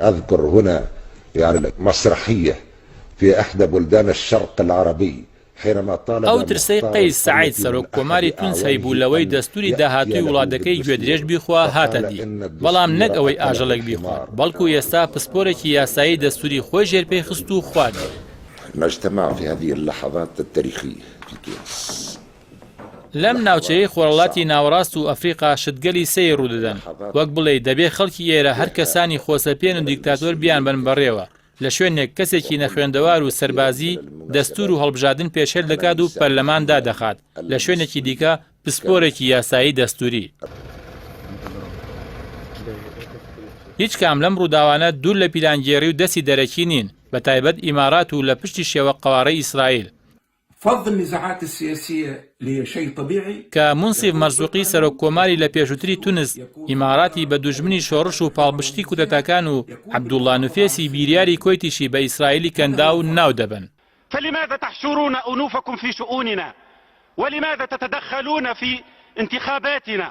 اذكر هنا يعني مسرحية في احدى بلدان الشرق العربي حينما طالب ئەو ترسەی مختار قەیس سەعید القرية سەرۆک من احد کۆماری تونس هەیبوو اعوانه لەوەی ان دەستوری يأتي داهاتووی له وڵاتەکەی گوێدرێژ بالدستور بیخوا هاتە فقال دی ان بەڵام نەک الدستور ئەوەی اكله ئاژەڵێک بیخوات الحمار. بەڵکو ئێستا پسپۆرێکی یاسایی دەستوری خۆی ژێرپێی خست و خواردی. نجتمع في هذه اللحظات التاريخية في تونس. لەم ناوچەیەی خۆرهەڵاتی ناوەڕاست و ئەفریقا شتگەلی سەیر ڕوودەدەن، وەک بڵێی دەبێ خەڵکی ئێرە هەر کەسانی خۆسەپێن و دیکتاتۆر بیانبەن بەڕێوە، لە شوێنێک کەسێکی نەخوێندەوار و سەربازی دەستوور و هەڵبژاردن پێشێل دەکات و پەرلەمان دادەخات، لە شوێنێکی دیکە پسپۆرێکی یاسایی دەستووری. هیچ کام لەم ڕووداوانە دوور لە پیلانگێڕی و دەستی دەرەکی نین، بەتایبەت ئیمارات و لە پشتی شێوە قەوارەی ئیسرائیل. فض النزاعات السیاسیە اللي هي شيء طبیعی. کە مونسیف مەرزوقی سەرۆک کۆماری لە پێشووتری تونس ئیماراتی بە دوژمنی شۆڕش و پاڵپشتی کودەتاکان و عەبدوڵا نوفێسی بیریاری کۆیتیشی بە ئیسرائیلی کەنداو ناو دەبەن. فلماذا تحشرون انوفكم في شؤوننا ولماذا تتدخلون في انتخاباتنا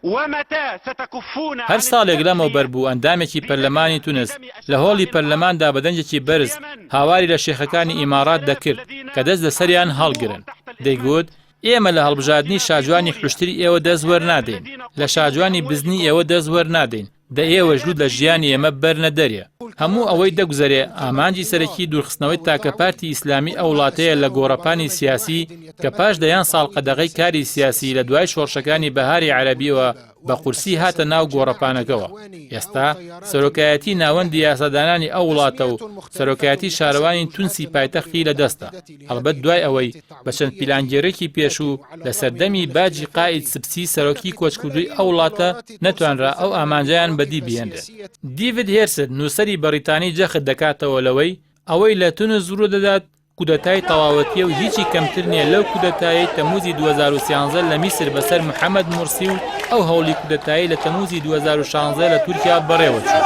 ومتى ستكفون هەر عن ساڵێک لەمەوبەر التدخية بوو ئەندامێکی پەرلەمانی تونس لە هۆڵی پەرلەماندا بە دەنگێکی بەرز هاواری لە شێخەکانی ئیماڕات دەکرد کە دەست لە سەریان هەڵگرن. دەیگوت، ئێمە لە هەڵبژاردنی شاجوانی حوشتری ئێوە دەست وەرنادەین، لە شاجوانی بزنی ئێوە دەست وەرنادەین، دە ئێوەش لووت لە ژیانی ئێمە بەرنە دەرێ. هەموو ئەوەی دەگوزەرێ ئامانجی سەرەکی دوورخستنەوەی تاکە پارتی ئیسلامی ئەو وڵاتەیە لە گۆڕەپانی سیاسی کە پاش دەیان ساڵ قەدەغەی کاری سیاسی لە دوای شۆڕشەکانی بەهاری عەرەبیەوە بە قورسی هاتە ناو گۆڕەپانەکەوە. ئێستا سەرۆکایەتی ناوەندی یاسادانانی ئەو وڵاتە و سەرۆکایەتی شارەوانی تونسی پایتەختی لە دەستە. هەڵبەت دوای ئەوەی بە چەند پیلانگێڕێکی پێشوو لە سەردەمی باجی قائید سبسی سەرۆکی کۆچکردووی ئەو وڵاتە نەتوانرا ئەو ئامانجەیان بەدی بهێنرێت. دیڤد هێرست نووسەری بەڕیتانی جەخت دەکاتەوە لەوەی ئەوەی لە تونس ڕوودەدات کودەتای تەواوەتیە و هیچی کەمتر نیە لەو کودەتایەی تەموزی 2013 لە میسر بەسەر محەمەد مورسی و ئەو هەوڵی کودەتایەی لە تەموزی 2016 لە تورکیا بەڕێوەچوو.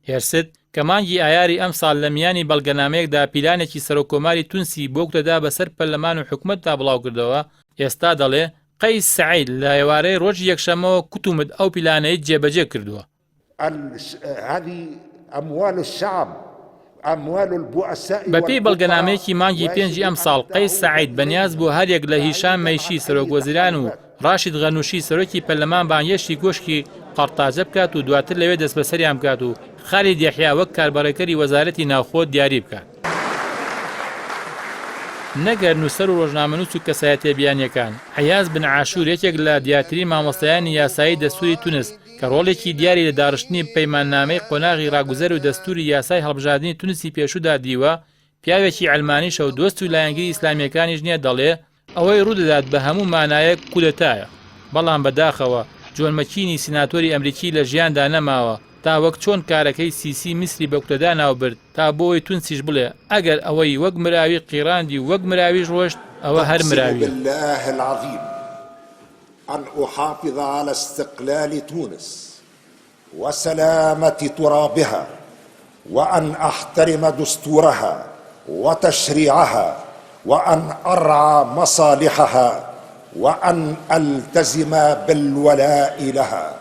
هێرست کە مانگی ئایاری ئەمساڵ لە میانی بەڵگەنامەیەکدا پیلانێکی سەرۆککۆماری تونسی بۆ کودەتا بەسەر پەرلەمان و حکومەتدا بڵاوکردەوە، ئێستا دەڵێ قەیس سەعید لە ئێوارەی ڕۆژی یەکشەممەوە کوتومت ئەو پیلانەی جێبەجێ کردووە. بەپێی بەڵگەنامەیەکی مانگی پێنجی ئەمساڵ، قەیس سەعید بەنیاز بووە هەریەک لە هیشام مەیشی سەرۆکوەزیران و ڕاشید غەنوشی سەرۆکی پەرلەمان بانگهێشتی کۆشکی قەرتاجە بکات و دواتر لەوێ دەستبەسەریان بکات و خالید یەحیا وەک کاربەڕێکەری وەزارەتی ناوخۆ دیاری بکات. نەک هەر نووسەر و ڕۆژنامەنووس و کەسایەتیە بیانیەکان، عەیاز بن عاشور یەکێک لە دیارترین مامۆستایانی یاسایی دەستووری تونس کە ڕۆڵێکی دیاری لە داڕشتنی پەیماننامەی قۆناغی ڕاگوزەر و دەستووری یاسای هەڵبژاردنی تونسی پێشوودا دیوە، پیاوێکی عەلمانیشە و دۆست و لایەنگری ئیسلامییەکانیش نییە دەڵێ، ئەوەی ڕوودەدات بە هەموو مانایەک کودەتایە، بەڵام بەداخەوە جۆن مەکینی سیناتۆری ئەمریکی لە ژیاندا نەماوە تا وەک چۆن کارەکەی سیسی میسری بە کودەتا ناوبرد تا بۆی تونسیش بڵێ ئەگەر ئەوەی وەک مراوی قیڕاندی و وەک مراویش ڕۆشت ئەوە هەر اقسم مراویە. باللە العظیم ان احافظ علی استقلال تونس وسلامة ترابها وان احترم دستورها وتشريعها وان ارعى مصالحها وان التزم بالولاء لها.